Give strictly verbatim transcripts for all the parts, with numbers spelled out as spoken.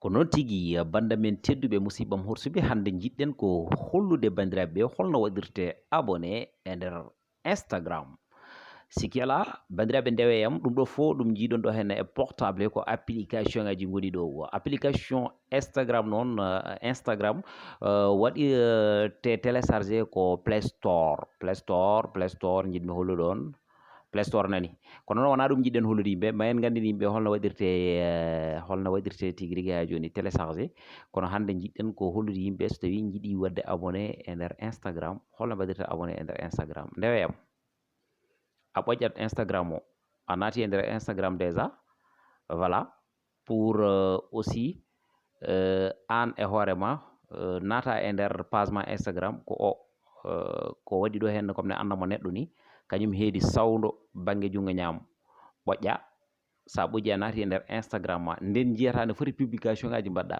Ko noon tigi, bannda men tedduɓe, musiɓɓam horsuɓe, hannde njiɗɗen ko hollude banndiraaɓe ɓe holno waɗirte abonné e nder Instagram. Sikki alaa, banndiraaɓe, ndewe yam, ɗum ɗo fof ɗum njiiɗon ɗo henne e portable, ko application ngaji ngoni ɗo. Application Instagram noon, eh, Instagram, eh, waɗi, eh, te téléchargé ko Play Store. Play Store, Play Store, njiɗmi hollude on. Play Store nani. Kono noon wonaa ɗum njiɗɗen hollude yimɓe, ma en nganndin yimɓe holno waɗirte, eh, holno waɗirte tigi rigi haa jooni, téléchargé. Kono hannde njiɗɗen ko hollude yimɓe so tawii njiɗi waɗde abonné e nder Instagram, holno mbaɗirta abonné e nder Instagram. Ndewe yam, a ɓoƴƴat Instagram o, a naati e nder Instagram déjà, voilà, pour, euh, aussi, euh, aan e hoore ma, euh, naata e nder page ma Instagram, ko o, euh, ko waɗi ɗo henne, comme ne annda mo neɗɗo ni, kañum heedi sawndo bannge junngo ñaamo. Ɓoƴƴa, sa ɓoƴƴi a naati e nder Instagram ma, nden njiyata no foti publication ngaji mbaɗɗa.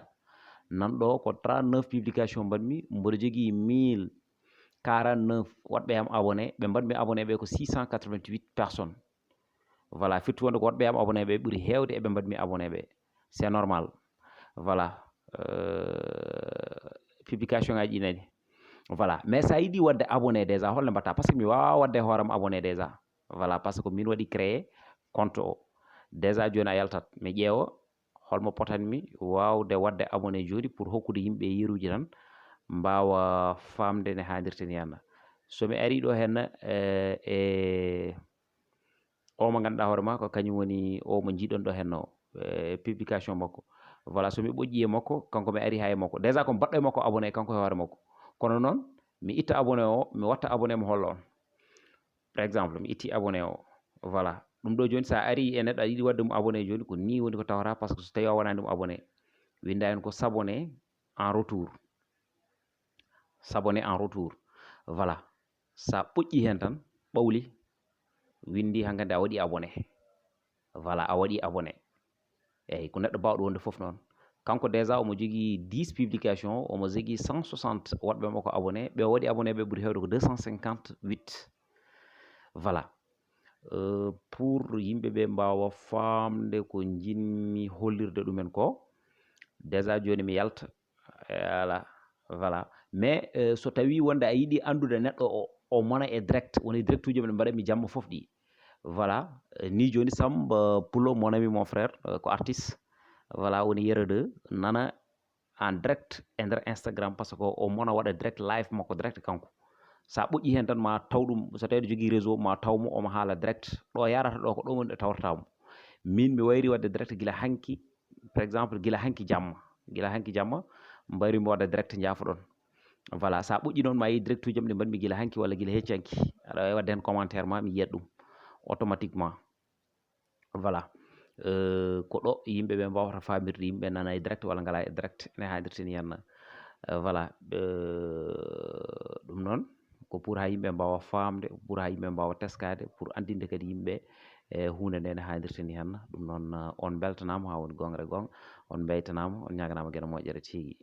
Nan ɗo ko trente-neuf publication mbaɗmi, mboɗo jogii mille quarante-neuf waɗɓe am abonné, ɓe mbaɗmi abonné ɓe ko six cent quatre-vingt-huit personnes. Voilà, firti wonde ko waɗɓe am abonné ɓe ɓuri heewde e ɓe mbaɗmi abonné ɓe. C'est normal. Voilà. Euh, publication ngaji ɗi nani. Voilà. Mais sa yiɗi waɗde abonné déjà, holno mbatta? Parce que mi wawa waɗde hooram abonné déjà. Voilà, parce que min waɗi créé compte o. Déjà jooni a yaltat, mi ƴeewa holmo potanmi waawde waɗde abonné jooni pour hokkude yimɓe yeruuji tan mbaawa faamde ne haanirta ni hannde. So mi arii ɗo henne, eh, e o mo ngannduɗaa hoore maa ko kañum woni o mo njiiɗon ɗo henne o, eh, publication makko. Voilà, so mi ɓoƴƴi e makko, kanko mi arii haa e makko. Déjà ko mi baɗɗo e makko abonné kanko e hoore makko. Kono noon, mi itta abonné o, mi watta abonné mo holla on. Par exemple, mi itti abonné o. Voilà. Ɗum ɗo jooni, sa arii e neɗɗo aɗa yiɗi waɗde mo abonné jooni, ko nii woni ko tawata, parce que so tawii a waɗaani ɗum abonné, winnda heen ko s'abonner en retour. S'abonner en retour. Voilà. Sa ɓoƴƴi heen tan, ɓawli, winndi hankadi a waɗi abonné. Voilà, a waɗi abonné. Eyyi, ko neɗɗo baawɗo wonde fof noon. Kanko déjà omo jogii dix publication, omo jogii cent soixante waɗɓe makko abonné. Ɓe o waɗi abonné ɓe ɓuri heewde ko deux cent cinquante-huit. Voilà. Euh, pour yimɓe ɓe mbaawa faamde ko njiɗmi hollirde ɗumen ko, déjà jooni mi yalta. Voilà. Voilà. Mais, euh, so tawii wonde a yiɗi anndude neɗɗo o, o mona e direct, woni direct uji men mbaɗa mi jamma fof ɗi. Voilà. Euh, ni jooni Samba Pulo, mon ami, mon frère, euh, ko artiste. Voilà, woni Yero deux, nana en direct e nder Instagram, parce que o mona waɗa direct live makko direct kanko. Sa ɓoƴƴi heen tan ma taw ɗum, so tawii aɗa jogii réseau ma taw mo, omo haala direct. Ɗo yarata ɗo ko ɗo woni ɗo tawrata mo. Min mi wayri waɗde direct gila hanki, par exemple, gila hanki jamma. Gila hanki jamma, mbayri mi waɗa direct, njaafoɗon. Voilà, sa ɓoƴƴi noon ma yi direct uji am ɗi mbaɗmi gila hanki walla gila hecci hanki. Aɗa wawi waɗde heen commentaire ma, mi yiyat ɗum automatiquement. Voilà. Euh, ko ɗo yimɓe ɓe mbawata famirde, yimɓe nana e direct walla ngala e direct, ene haadirta ni henna. Euh, voilà. Euh, ɗum noon ko pour ha yimɓe mbawa faamde, pour ha yimɓe mbawa teskade, pour anndinde kadi yimɓe e huunde nde ne haadirta ni henna. Ɗum noon, euh, on mbeltanaama ha woni goonga e goonga, on mbeytanaama, on ñaaganaama geɗe moƴƴere tigi.